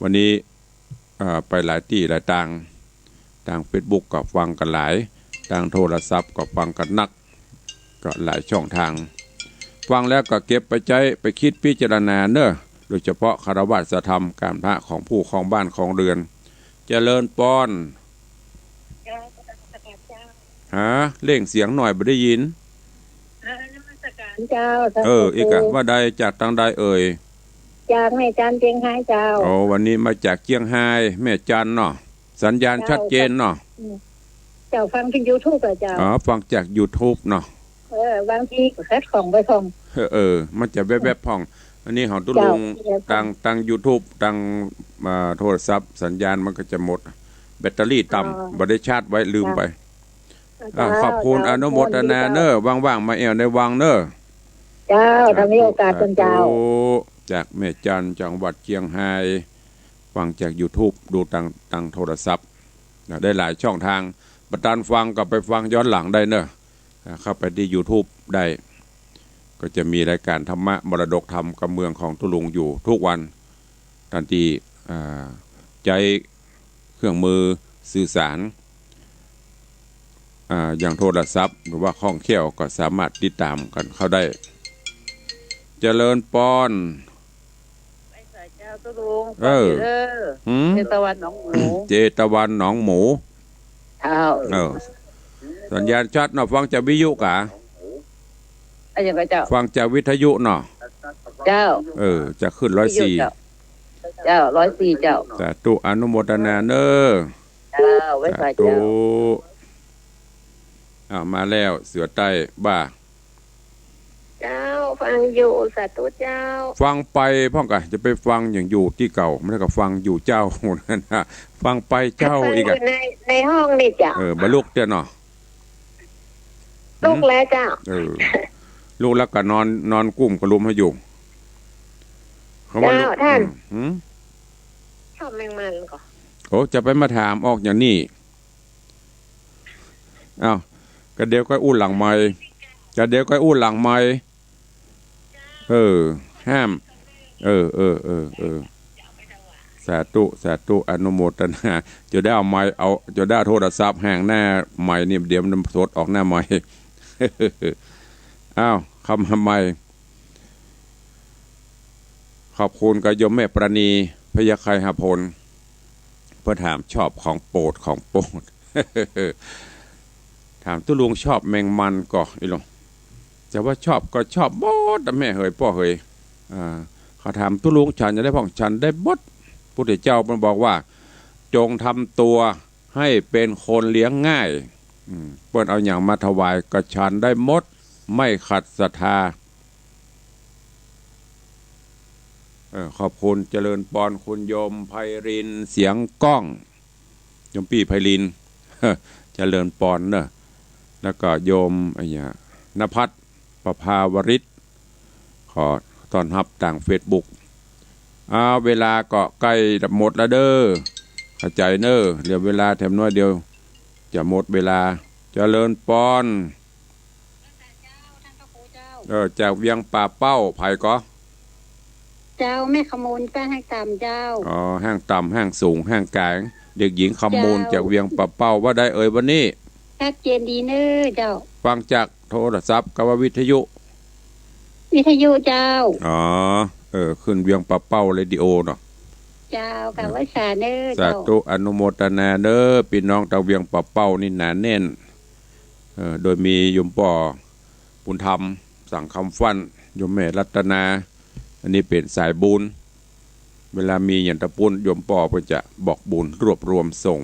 วันนี้ อ่า ไปหลายตี้หลายตาง ตางเฟซบุ๊กก็ฟังกั๋นหลาย ตางโทรศัพท์ก็ฟังกั๋นนัก ก็หลายช่องทาง ฟังแล้วก็เก็บไปใจ๊ ไปคิดพิจารณาเน้อ โดยเฉพาะฆราวาสธรรม ก๋านพระของผู้ครองบ้านครองเรือน เจริญปอน เจ้า นมัสก๋านเจ้า ฮะ เร่งเสียงหน่อย บ่ได้ยิน เออ นมัสก๋านเจ้า เออ สาธุ อีกอะ ว่าใด จากตางใดเอ่ย จากแม่จันทร์เจียงฮายเจ้า โอ้ วันนี้มาจากเจียงฮาย แม่จันทร์เนาะ สัญญาณ เจ้า ชัดเจนเนาะ อืม เจ้าฟังทางยูทูบเหรอเจ้า อ๋อ ฟังจากยูทูบเนาะ เออ บางทีก็ขัดข้องไปพ่อง เออ เออ มันจะแวบๆพ่อง อันนี้ของตุ๊ลุง เจ้า เดี๋ยวก่อน ตาง ตางยูทูบ ตาง อ่า โทรศัพท์ สัญญาณมันก็จะหมด แบตเตอรี่ต่ำ อ๋อ บ่ได้ชาร์จไว้ ลืมไป เจ้า อ่ะ เจ้า ขอบคุณ เจ้า อนุโมทนาเน้อ สวัสดีเจ้า ว่างๆ มาแอ่วในวังเน้อ เจ้า ถ้ามีโอกาส สาธุ เจ้า จากแม่จันทร์ จังหวัดเชียงราย ฟังจากยูทูบ ดูตาง ตางโทรศัพท์ นะ ได้หลายช่องทาง บ่ตันฟังก็ไปฟังย้อนหลังได้เน้อ อ่า เข้าไปตี้ยูทูบได้ ก็จะมีรายการธรรมะ มรดกธรรมกำเมืองของตุ๊ลุงอยู่ทุกวัน ตันตี้ อ่า ใจ๊เครื่องมือสื่อสาร อ่า อย่างโทรศัพท์ หรือว่าคล่องแคล่วก็สามารถติดตามกั๋นเข้าได้ เจริญปอน ไหว้สาเจ้าตุ๊ลุง เออ ฟังอยู่เด้อ หืม เจตวันหนองหมู เจตวันหนองหมู เจ้า เออ สัญญาณชัดเนาะ ฟังจากวิทยุกะ อะหยังกะเจ้า ฟังจากวิทยุเนาะ เจ้า เออ จะขึ้นร้อยสี่ วิทยุเจ้า เจ้า ร้อยสี่ เจ้า สาธุ อนุโมทนาเน้อ เจ้า ไหว้สาเจ้า สาธุ อ้าว มาแล้ว เสือใต้บ้า เจ้า ฟังอยู่ สาธุเจ้า ฟังไปพ่องกะ จะไปฟังอย่างอยู่ตี้เก่า มันก็ฟังอยู่เจ้า นั่นนะ ฟังไปเจ้าอีกอะ ฟังอยู่ใน ในห้องนี่เจ้า เออ บ่ลุกเตื้อเนาะ ลุกแล้วเจ้า เออ ลุกแล้วก็นอน นอนกุ้มกะลุมหื้ออยู่ เขาว่าลุก เจ้า ท่าน อืม หืม ชอบแมงมันก่อ โอ้ จะไปมาถามออกอย่างนี้ อ้าว ก็เดี๋ยวก็อู้หลังไมค์ ก็เดี๋ยวก็อู้หลังไมค์ เออ ห้าม เออ เออ เออ เออ สาธุ สาธุ อนุโมทนา จะได้เอาไมค์ เอา จะได้โทรศัพท์แหว่งหน้าไมค์นี่ เดี๋ยวมันสดออกหน้าไมค์ อ้าว เข้ามาใหม่ ขอบคุณกับโยมแม่ปราณี พญาไคหพล เปิ้นถามชอบของโปรด ของโปรด ถามตุ๊ลุงชอบแมงมันก่อ อีหลง จะว่าชอบก็ชอบหมดนะแม่เหยป้อเหย อ่า เขาถามตุ๊ลุงฉันจะได้พ่อง ฉันได้หมด พุทธเจ้ามันบอกว่า จงทำตัวให้เป็นคนเลี้ยงง่าย อืม เปิ้นเอาหยังมาถวายก็ฉันได้หมด ไม่ขัดศรัทธา เออ ขอบคุณ เจริญปอน คุณโยมไพรินทร์ เสียงก้อง โยมปี้ไพรินทร์ เจริญปอนเนอะ แล้วก็โยม ไอ้ยะ ณภัทร ประภาวริศ ขอต้อนฮับตางเฟซบุ๊ก อ่า เวลาก็ใก้หมดแล้วเด้อ เข้าใจ๋เน้อ เหลือเวลาแถมน้อยเดียว จะหมดเวลา เจริญปอน เออ จากเวียงป่าเป้า ใผก่อ เจ้า แม่ขมูล แป้นแห้งต่ำเจ้า อ๋อ แห้งต่ำ แห้งสูง แห้งก๋าง เด็กหญิงขมูล เจ้า จากเวียงป่าเป้า ว่าใดเอ่ยวันนี้ ชัดเจนดีเน้อเจ้า ฟังจากโทรศัพท์กับว่าวิทยุ วิทยุเจ้า อ๋อ เออ ขึ้นเวียงป่าเป้าเรดิโอเนาะ เจ้า กราบไหว้สาเน้อ สาธุ เจ้า อนุโมทนาเน้อ ปี้น้องตางเวียงป่าเป้านี่หนาแน่น เออ โดยมีโยมป้อบุญธรรม สังคำฟั่น โยมแม่รัตนา อันนี้เป๋นสายบุญ เวลามีหยังตะปู้น โยมป้อเปิ้นจะบอกบุญ รวบรวมส่ง